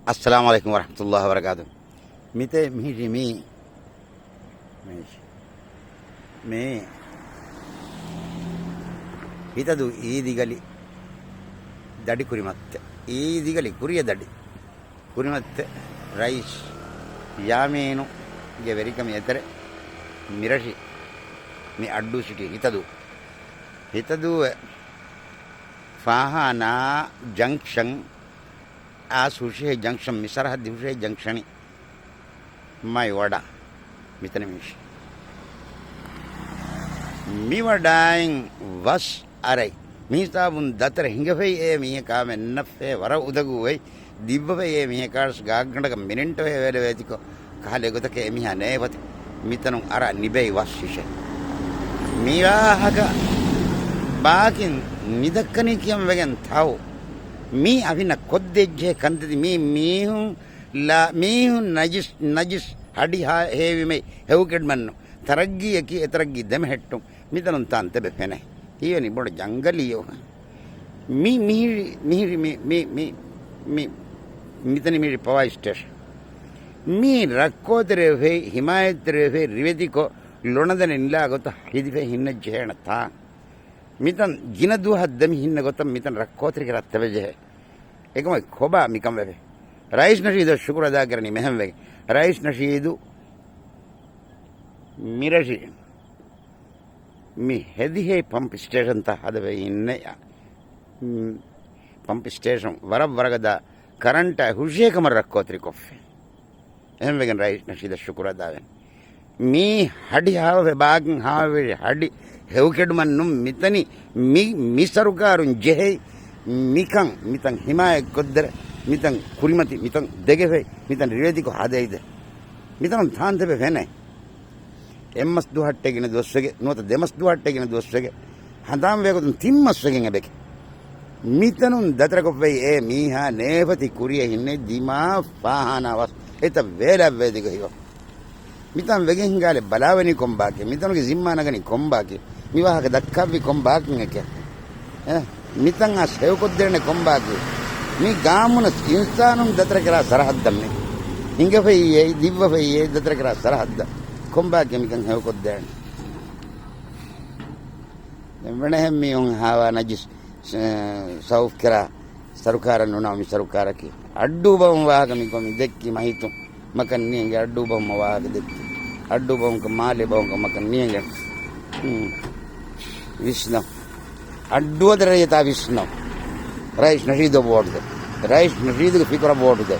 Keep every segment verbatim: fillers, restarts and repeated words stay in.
އައްސަލާމު ޢަލައިކުމް ވަރަޙްމަތުﷲި ވަބަރަކާތު. މިތޭ މިހިރީ މީ، މީ، މީ ހިތަދޫ އީދިގަލި ދަޑި ކުރިމައްތެއް. އީދިގަލި ކުރިޔަ ދަޑި ކުރިމައްތެއް. ރައީސް ޔާމީނުގެ ވެރިކަމި އެތެރެ މިރަށި މި އައްޑޫ ސިޓީ ހިތަދޫ. ހިތަދޫ ފާހާނާ ޖަންކްޝަން އާސް ހުށިހެ ޖަންކްޝަން، މި ސަރަހައްދި ހުށިހެ ޖަންކްޝަނި މައި ވަޑާ. މިތަނަށް މި ވަޑާއިން ވަސް އަރައި. މިހިސާބުން ދަތަރަ ހިނގަފައި އޭ މީހަކާ މެންނަށްފޭ ވަރަށް އުދަގޫވެއި. ދިއްވަފައި އޭ މީހަކާ ގާގަނޑަކަށް މިނިޓް ވެވޭ ވޭތިކޮށް ކަހަލަ ގޮތަކަށް އެމީހާ ނޭފަތި. މިތަނުން އަރާ ނިބޭ ވަސް ހިށެ. މިވާހަކަ ބާކިން މިދައްކަނީ ކިޔަން ވެގެން ތައު. މީ އަވިނަ ކޮށްދޭއްޖެ ކަންތައްތައް މީ މީހުން ލާ، މީހުން ނަޖިސް، ނަޖިސް ހަޑި ހާ، ހޭވީމެ ހެޔޮކެޑްމަންނު. ތަރައްގީއަކީ އެތަރައްގީ ދެމެހެއްޓުން. މިތަނުން ތާން ތެބެ ފެނޭ. ހީވަނީ ބޮޑު ޖަންގަލީ އެއް. މި، މިހިރި، މިހިރި، މި، މި، މި، މި، މިތަނި މިހިރި ޕަވާ ސްޓޭޝަން. މީ ރައްކޯތެރިވެފައި، ހިމާޔަތްތެރިވެފައި، ރިވެތިކޮށް، ލޮނަދެނެ ނިލާ ގޮތަށް ހިދިފައި ހިންނަ ޖެހޭނެ ތާން. މިތަން ގިނަ ދުވަހަށް ދެމި ހިންނަ ގޮތަށް މިތަން ރައްކޯތެރިކެރާ ތެބެޖެހޭ. އެކަމަކު ކޮބާ މިކަން ވެފެ؟ ރައީސް ނަޝީދަށް ޝުކުރު އަދާ ކެރަނީ މެހެން ވެގެން. ރައީސް ނަޝީދު މިރަށި މި ހެދިހޭ ޕަމްޕް ސްޓޭޝަންތައް ހަދަފައި އިންނަ، މް، ޕަމްޕް ސްޓޭޝަން ވަރަށް ވަރަގަދާ ކަރަންޓާ ހުށިހޭ ކަމަށް ރައްކޯތެރިކޮށްފި. އެހެންވެގެން ރައީސް ނަޝީދަށް ޝުކުރު އަދާވެން. މީ ހަޑި ހާވެ ބާގިން ހާވެ ހަޑި ހެޔޮކެޑުމަށް ނުން މިތަނި މި، މި ސަރުކާރުން ޖެހޭ މިކަން، މިތަން ހިމާޔަތްކޮށްދެރެ، މިތަން ކުރިމަތި، މިތަން ދެގެފެ، މިތަން ރިވެތިކޮށް ހަދައިދެ. މިތަނުން ތާންތެބެ ފެނޭ. އެއްމަސް ދުވަހަށްޓެ ގިނަ ދުވަސްވެގެ، ނުވަތަ ދެމަސް ދުވަހަށްޓެ ގިނަ ދުވަސްވެގެ، ހަނދާންވޭގޮތުން ތިންމަސްވެގެން އެބެކެ. މިތަނުން ދަތަރަކޮށްފައި އޭ މީހާ ނޭފަތި ކުރިޔަ ހިންނެ ދިމާ ފާހާނާ ވަސް އެތައް ވޭލާ ވޭދިގަ ހިވަ. މިތަން ވެގެން ހިނގާލެ ބަލާވަނީ ކޮންބާކެ؟ މިތަނުގެ ޒިންމާ ނަގަނީ ކޮންބާކެ؟ މި ވާހަކަ ދައްކާއްވި ކޮންބާކިން އެކެ؟ އެ؟ މިތަން އަސް ހެޔޮކޮށްދޭނެ ކޮންބާކި؟ މި ގާމުނަސް އިންސާނުން ދަތަރަކެރާ ސަރަހައްދަށް މި ހިނގަފައި އެއީ، ދިއްވަފައި އެއީ ދަތަރަކެރާ ސަރަހައްދަށް. ކޮންބާކި މިކަން ހެޔޮކޮށްދޭނެ؟ ދެން ވެނެހެން މީހުން ހާވާ ނަޖިސް، ސަ-، ސައުފްކެރާ ސަރުކާރަށް ނުނަމަ މި ސަރުކާރަކީ. އައްޑޫ ބަހުން ވާހަކަ މިކޮށް މި ދެއްކީ މަހިތުން. މަކަން ނިޔަނގެ އައްޑޫ ބަހުމަ ވާހަކަ ދެއްކި. އައްޑޫ ބަހުންކަ މާލެ ބަހުންކަ މަކަން ނިޔަނގެ. ހުން. ވިސްނަ. އައްޑޫ އަދަ ރައްޔިތާ ވިސްނަ. ރައީސް ނަޝީދަށް ވޯޓު ދެ. ރައީސް ނަޝީދުގެ ފިކުރަށް ވޯޓު ދެ.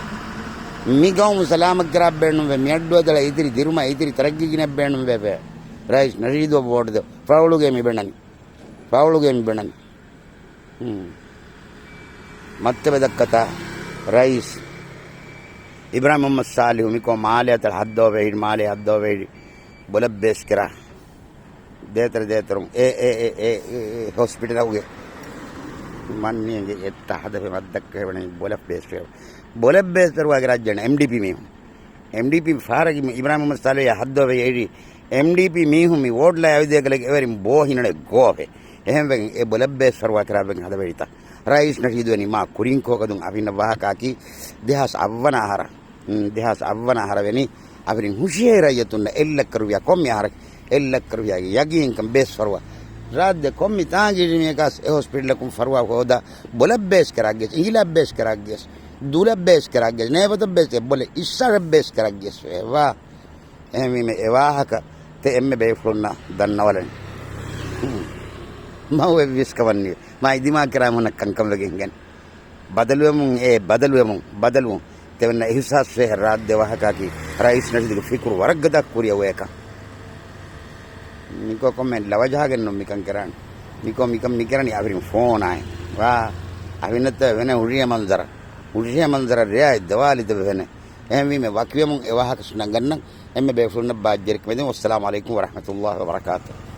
މި ގައުމު ސަލާމަތް ކަރާ ބޭނުންވެ. މި އައްޑޫ އަދަޅަ އިތިރި ދިރުމަ އިތިރި ތަރައްގީ ގިނަ ބޭނުންވެ. ރައީސް ނަޝީދު ވޯޓު ދެ. ފައުޅުގެ މި ބެނަނީ. ފައުޅުގެ މި ބެނަނީ. ހުން. މައްތަބެ ދައްކަތާ ރައީސް އިބްރާހިމް މުހައްމަދު ސާލިހު މިކޮށް މާލެ އަތަޅަ ހައްދޯ ވެހި، މާލެ ހައްދޯ ވެހި ބޮލަށް ބޭސްކެރާ. ދޭތެރެ ދޭތެރުން އެ، އެ، އެ، އެ، އެ، އެ، ހޮސްޕިޓަލުގެ މަންނިއެއްގެ އެއްތަ ހަދަފެ މައްދައްކަ ހެވަނީ ބޮލަށް ބޭސްކެރާ. ބޮލަށް ބޭސްކެރުވާގެ ރާއްޖެ އެމްޑީޕީ މީހުން. އެމްޑީޕީ ފާރަގި އިބްރާހިމް މުހައްމަދު ސާލިހު ހައްދޯ ވެހި އެއިރީ. އެމްޑީޕީ މީހުން މި ވޯޓް ލާ އަވިދޭކަލެގެ އެވެރިން ބޯ ހިނަނެ ގޯފެ. އެހެންވެގެން އެ ބޮލަށް ބޭސް ފަރުވާ ކަރާބެން ހަދަވެރިތަ. ރައީސް ނަޝީދު ވަނީ މާ ކުރިން ކޯކަދުން އަފިންނަ ވާހަކާކީ ދެހާސް އަށްވަނަ އަހަރަ. ދެހާސް އަށްވަނަ އަހަރަ ވެނީ އަފިރިން ހުށިހޭ ރައްޔަތުންނަށް އެއް ލައްކަ ރުފިޔާ ކޮންމެ އަހަރަކީ އެއް ލައްކަ ރުފިޔާގެ ޔަގީންކަން ބޭސް ފަރުވާ. ރާއްޖެ ކޮންމެ ތާނގީ މީހަކަސް އެ ހޮސްޕިޓަލަކުން ފަރުވާ ހޯދާ ބޮލަށް ބޭސް ކަރާގެސް، އިނގިލާ ބޭސް ކަރާގެސް، ދުލަށް ބޭސް ކަރާގެސް، ނޭބަތަށް ބޭސް އެ ބޮލެ އިއްސާރަށް ބޭސް ކަރާގެސް ވޭ. ވާ. އެހެންވީމަ އެ ވާހަކަ ތެ އެންމެ ބޭފުޅުންނަށް ދަންނަވަލަން. މަހު އެއްވިސް ކަމަށް ނިވެ. މާ އިދިމާ ކެރާމުންނަށް ކަންކަން ވެގެން ގެން. ބަދަލުވެމުން އޭ ބަދަލުވެމުން ބަދަލުވުން. ތެވެންނަ އިހުސާސް ވޭހެ ރާއްދެ ވާހަކާކީ ރައީސް ނަޝީދުގެ ފިކުރު ވަރަށް ގަދަ ކުރިއަށް ވޭކަން. މިކޮ ކޮމެންޓް ލަވަޖަހާގެން ނު މިކަން ކެރާން. މިކޮ މިކަން މިކެރަނީ އަފިރިން ފޯނާއި. ވާ. އަފިންނަތަ ވެނެ ހުށިހޭ މަންޒަރަ. ހުށިހޭ މަންޒަރަ ރެއާއި ދަވާލިތަ ވެނެ. އެހެންވީމެ ވަކިވެމުން އެ ވާހަކަ ނަގަންނަން. އެންމެ ބޭފުޅުންނަށް ބާއްޖެރިކަމެދެން. ވައްސަލާމު ޢަލައިކުމް ވަރަޙްމަތުﷲި ވަބަރަކާތުހު.